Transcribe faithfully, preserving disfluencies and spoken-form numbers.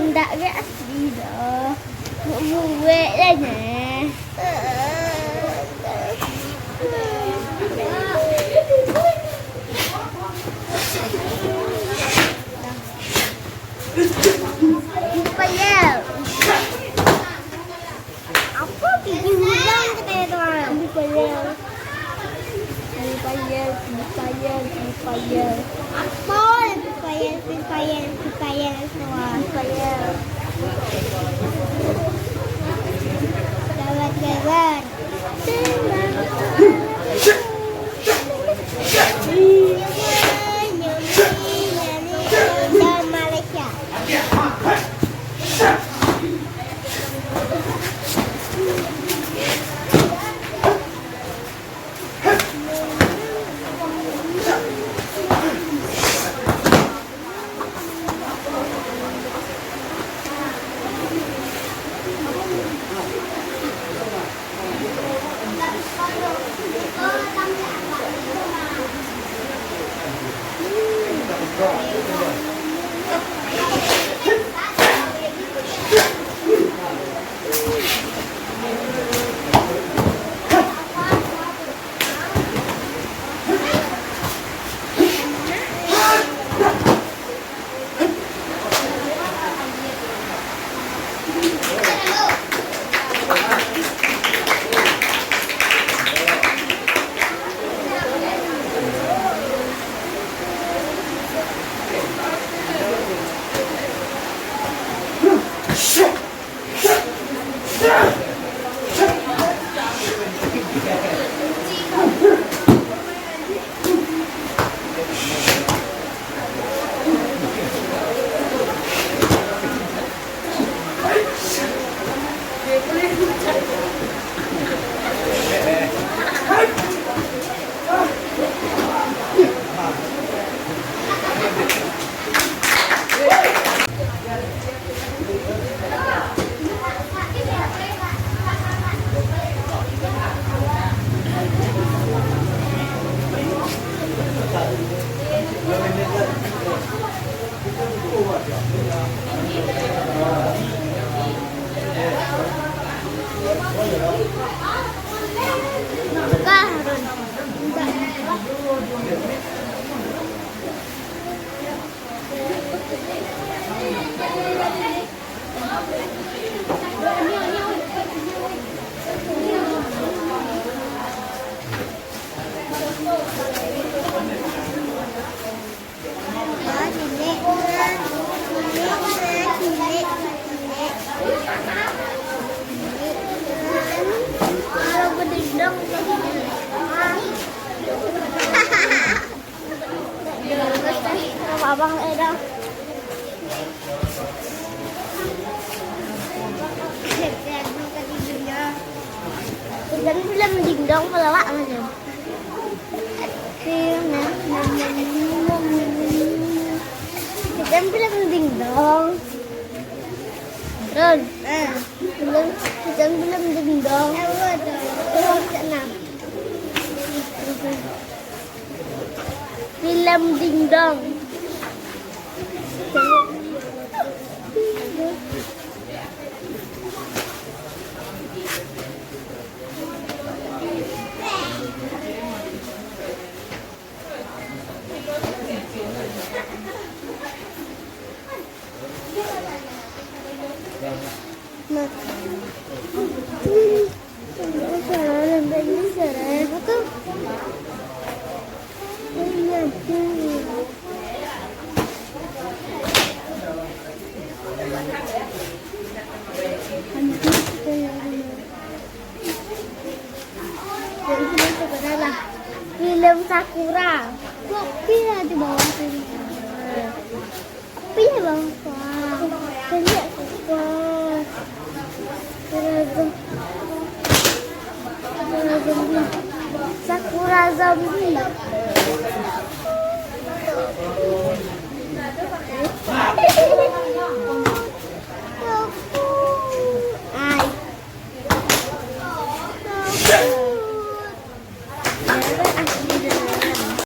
Indak, indak asli doh. Buek-buek lah nyo. Payah. Apo gigi urang katonyo tu, ah? Ambil payel. Ambil payel, ambil payel, ambil payel. Apo? Ambil payel, ambil payel, ambil payel, ambil payel. Gawat, gawat. Malaysia. Abang Eda. Jadi film dingdong pelawak macam. Film, film dingdong. Ron, film, film dingdong. Film dingdong. Film Sakura. Kopi lah di bawah tu. Tapi ya, Bang, wah, banyak suka. Seragam. Seragam ni. Sakura zombie. Ai.